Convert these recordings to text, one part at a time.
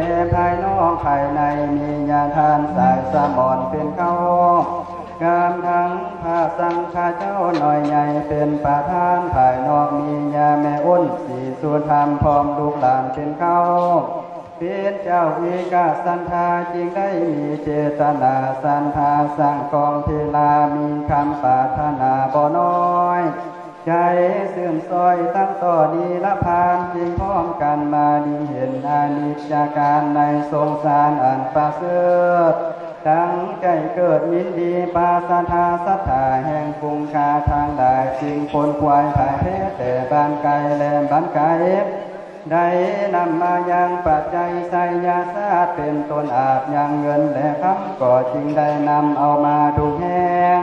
ແລະພາຍນອກພາຍໃນ ມີຍາທ່ານສາຍສະໝອນເປັນເກົ້າ, ກຳທັງພະສັງຄະເຈົ້ານ້ອຍໃຫຍ່ເປັນປະທານ, ພາຍນອກມີຍາແມ່ອຸ່ນສີສຸທຳ ພ້ອມລູກຫຼານເປັນເກົ້າ. ເປັນເຈົ້າເອກະສັນທາ ຈຶ່ງໄດ້ມີເຈດຕະນາສັນທາສ້າງກອງເທລາ ມີຄຳປາດຖະໜາບໍ່ນ້ອຍໃຈຊື່ນຊ້ອຍ ຕັ້ງຕໍ່ນີລະພານ ຈຶ່ງພ້ອມກັນມາລິງເຫັນອະນິດຈະການໃນສົງສານອັນປະເສີດ. ຕັ້ງໃຈເກີດຍິນດີ ປາສາດຖາສັດທາແຫ່ງຝູງຂ້າທັງຫຼາຍ ຈຶ່ງຂົນຂວາຍພ່າຍແພ້ແຕ່ບ້ານໄກແລະບ້ານໄກ ໄດ້ນຳມາຍັງປັດໄຈໄສຍະສາດ ເປັນຕົ້ນອາດຍັງເງິນ ແລະຄຳ ກໍຈຶ່ງໄດ້ນຳເອົາມາທຸກແຫ່ງ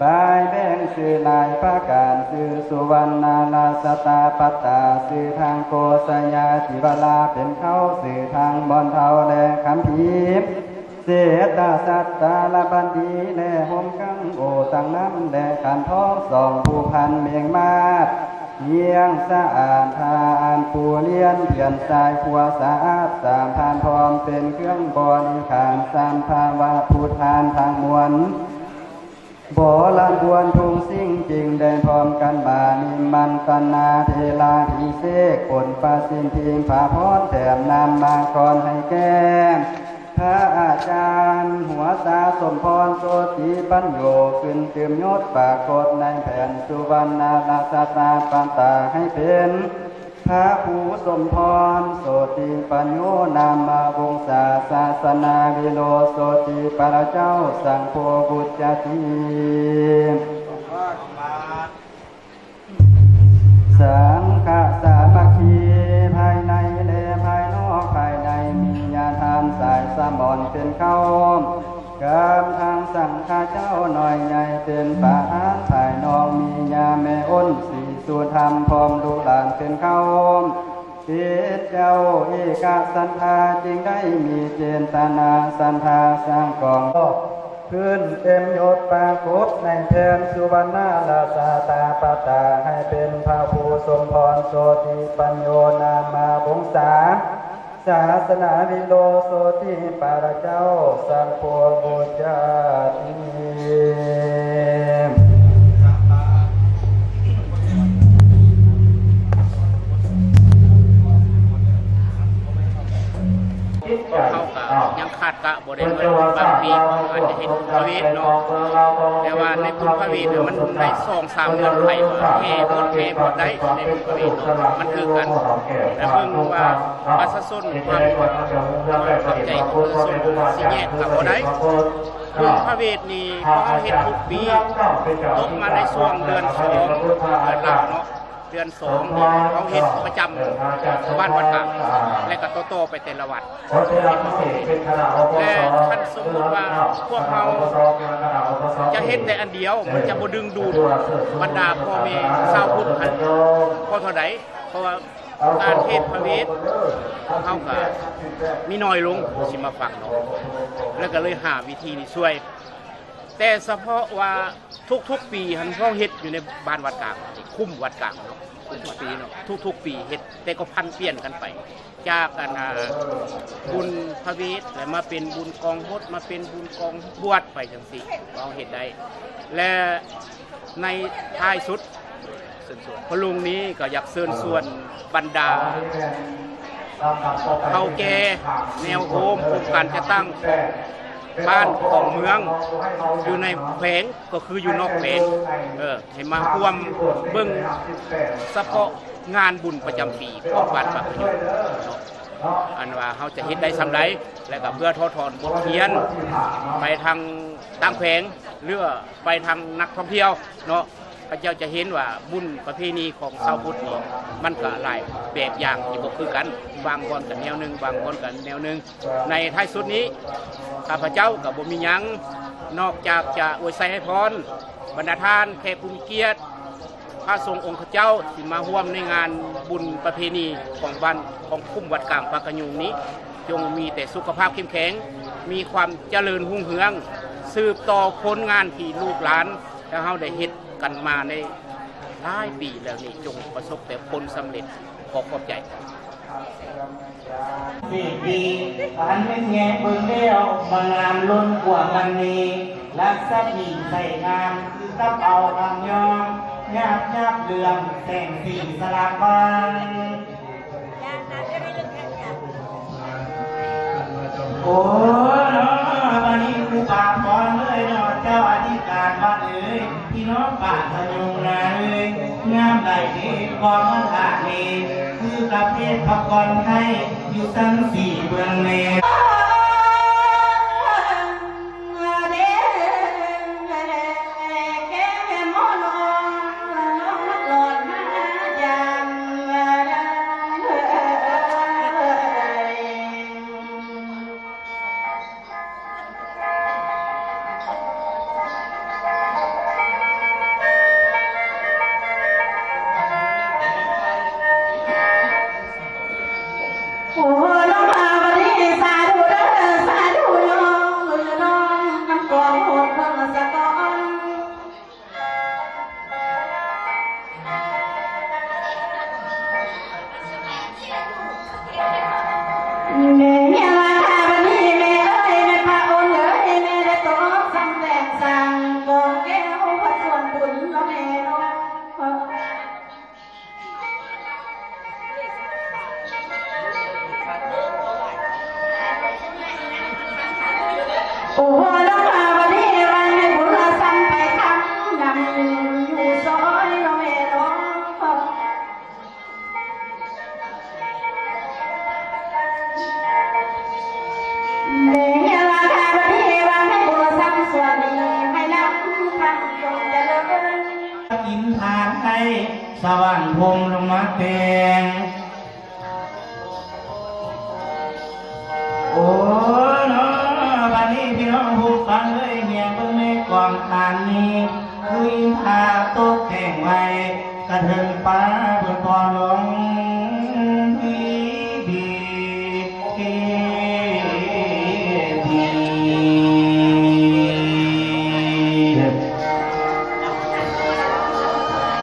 ບາຍແບ່ງຊື່ຫຼາຍປະການ ຊື່ສຸວັນນະລາຊະຕາປັດຕາ ຊື່ທາງໂກສະຍາທິວະລາເປັນເຄົ້າ ຊື່ທາງບ່ອນເທົາ ແລະຄຳພີ ເສດຕາສັດຕາລະບັນດີ ແລະໂຮມກັງໂອຕັງນຳ ແລະຂັນທອງສອງຜູ້ພັນເມງມາດ ເຍງສະອາດທານປູລຽນ ພຽນຊາຍຄົວສະອາດສາມພັນ ພ້ອມເປັນເຄື່ອງບໍລິຂານ ສາມພາວະຜູ້ທານທັງມວນ ບໍລະບວນທຸກສິ່ງ ຈຶ່ງໄດ້ພ້ອມກັນມານິມັນຕະນາເທລາພິເສກ ປົນປະສິນທິພາພອນ ແຖມນຳມາກ່ອນໃຫ້ແກ່ ພະອາຈານຫົວຕາສົມພອນໂສຕິປັນໂຍ ຂຶ້ນຕື່ມຍົດປາກົດໃນແຜນສຸວັນນະລາຊະຕາປັນຕາ ໃຫ້ເປັນພະຄູສົມພອນໂສຕິປັນໂຍ ນາມະວົງສາ ສາສະນາວິໂລ ໂສຕິປະລະເຈົ້າ ສັງໂພບຸດຈະຕິ ສັງຄະສາມັກຄີ ພາຍໃນ ແລະ ພາຍນອກພາຍໃນ ມີຍາທ່ານສາຍສະໝອນເປັນເຄົ້າ ກັບທັງສັງຄະເຈົ້ານ້ອຍໃຫຍ່ເປັນປະທານ ພາຍນອກມີຍາແມ່ອົນສີສຸທຳ ພ້ອມລູກຫຼານເປັນເຄົ້າ ເປັນເຈົ້າເອກະສັນທາ ຈຶ່ງໄດ້ມີເຈນຕະນາສັນທາສ້າງກອງ ຂຶ້ນເຕັມຍົດປາກົດໃນແຜນສຸວັນນະລາຊະຕາປັດຕາ ໃຫ້ເປັນພະຜູ້ສົມພອນໂສຕິປັນໂຍ ນາມະວົງສາ ສາສະນາວິໂລ ໂສຕິປະລະເຈົ້າ ສັງໂພບຸດຈາຕິ ພວກເຮົາກະຍັງຄາດກະບໍ່ໄດ້ໝົດ ບາງປີເຮົາອາດຈະເຮັດບຸນພະເວດເນາະ ແຕ່ວ່າໃນບຸນພະເວດນະ ມັນໄດ້ສອງສາມເງື່ອນໄຂວ່າແຫ່ໝົດແຫ່ບໍ່ໄດ້ໃນບຸນພະເວດເນາະ ມັນຄືກັນ ແລະເບິ່ງວ່າປະຊາຊົນເພິ່ນເຂົ້າໃຈຄືຊົນສີ່ແຍກກະບໍ່ໄດ້ ບຸນພະເວດນີ້ ເຮົາເຮັດທຸກປີ ຕົກມາໃນຊ່ວງເດືອນສອງ ເດືອນຫຼັກເນາະ ເດືອນສອງ ເຮົາເຮັດປະຈຳບ້ານວັດກາງ ແລະກະຕໍ່ໆໄປແຕ່ລະວັດ ແລະຄັນສົມມຸດວ່າພວກເຮົາຈະເຮັດແຕ່ອັນດຽວ ມັນຈະບໍ່ດຶງດູດບັນດາພໍ່ແມ່ຊາວພຸດຫັ້ນພໍເທົ່າໃດ ເພາະວ່າ ການເທດພະເວດ ພວກເຮົາກະມີໜ້ອຍລົງ ຊິມາຟັງເນາະ ແລ້ວກະເລີຍຫາວິທີນີ້ຊ່ວຍ ແຕ່ສະເພາະວ່າທຸກໆປີຫັ້ນ ເຮົາເຮັດຢູ່ໃນບ້ານວັດກາງ ຄຸ້ມວັດກາງເນາະ ທຸກໆປີເນາະ ທຸກໆປີເຮັດ ແຕ່ກໍຜັນປ່ຽນກັນໄປ ຈາກອັນ ອ່າ ບຸນພະເວດ ແລ້ວມາເປັນບຸນກອງຫົດ ມາເປັນບຸນກອງບວດໄປຈັ່ງຊີ້ ເຮົາເຮັດໄດ້ ແລະໃນທ້າຍສຸດ ພໍ່ລຸງນີ້ກໍຢາກເຊີນຊວນບັນດາເຖົ້າແກ່ແນວໂຮມ ອົງການຈັດຕັ້ງບ້ານຂອງເມືອງ ຢູ່ໃນແຂວງ ກໍຄືຢູ່ນອກແຂວງ ເອີ ໃຫ້ມາຮ່ວມເບິ່ງສະເພາະງານບຸນປະຈຳປີຂອງບ້ານປາກກະຍູງເນາະ ອັນວ່າເຮົາຈະເຮັດໄດ້ສ່ຳໃດ ແລ້ວກໍເພື່ອຖອດຖອນບົດຮຽນໄປທາງຕ່າງແຂວງ ຫຼືວ່າໄປທາງນັກທ່ອງທ່ຽວເນາະ ເຂົາເຈົ້າຈະເຫັນວ່າບຸນປະເພນີຂອງຊາວພຸດນີ້ ມັນກໍຫຼາຍແບບຢ່າງທີ່ບໍ່ຄືກັນ ບາງບ່ອນກໍແນວໜຶ່ງ ບາງບ່ອນກໍແນວໜຶ່ງ. ໃນທ້າຍສຸດນີ້ ຂ້າພະເຈົ້າກໍບໍ່ມີຫຍັງ ນອກຈາກຈະອວຍໄຊໃຫ້ພອນບັນດາທ່ານແຂກຜູ້ມີກຽດ ພະສົງອົງຄະເຈົ້າທີ່ມາຮ່ວມໃນງານບຸນປະເພນີຂອງບ້ານ ຂອງຄຸ້ມວັດກາງປາກກະຍູງນີ້ ຈົ່ງມີແຕ່ສຸຂະພາບເຂັ້ມແຂງ ມີຄວາມຈະເລີນຮຸ່ງເຮືອງ ສືບຕໍ່ຜົນງານທີ່ລູກຫຼານ ແລະເຮົາໄດ້ເຮັດກັນມາໃນຫຼາຍປີແລ້ວນີ້ ຈົ່ງປະສົບແຕ່ຜົນສຳເລັດ. ຂໍຂອບໃຈ. ເສດດີ ອັນແມ່ນແຍງເບິ່ງແລ້ວ ມາງາມລົ້ນກວ່າມັນນີ້ ລັກສະມີໃສງາມ ຄືກັບເອົາຄຳຍ້ອງ ຍາບຍາບເຫຼືອງ ແສງສີສະຫຼາກບາງ. ໂອ້ເນາະ ບັດນີ້ຄູບາພອນເອີຍເນາະ ເຈົ້າອະທິການວັດເອີຍ ພີ່ນ້ອງປາດທະຍຸງນາເອີຍ ງາມຫຼາຍເດ ກອງມະທາເດ ຄືກະເພດພະກອນໄທ ຢູ່ຊັ້ນສີ່ເບິ່ງແນ່. ໂອ້ ນ້ອງມາບັດນີ້ ສາທຸເດີ ສາທຸໂຍມ ນ້ອງນຳກອງໂຫດເບິ່ງສະກ່ອນ. ແມ່ເມຍລາຄາບັດນີ້ ແມ່ເອີຍ ແມ່ພະອົນເອີຍ ແມ່ໄດ້ຕົກສຳແດງສ້າງ ກອງແກ້ວພະສວນບຸນເນາະແມ່ເນາະ. ໂອ້ໂຫ ນ້ອງມາວັນນີ້ ວັນໃຫ້ບຸນລະຊຳໄປຄຳນຳ ຢູ່ຊອຍເນາະແມ່ເນາະ. ແມ່ເມຍລາຄາວັນນີ້ ວັນໃຫ້ບຸນລະຊຳສ່ວນນີ້ ໃຫ້ນຳຄຳຈົ່ງຈະເລີນ ກິນທານໃຫ້ສະຫວ່າງພົມລົງມາແຕ່ງ. ໂອ້ເນາະ ບັດນີ້ພີ່ນ້ອງຜູ້ຟັງເອີຍ ແຍງເບິ່ງໃນກອງທານນີ້ ຄືອິນທາຕົກແຕ່ງໄວ້ ກະເທິງຟ້າເພິ່ນຟ້ອນລົງ.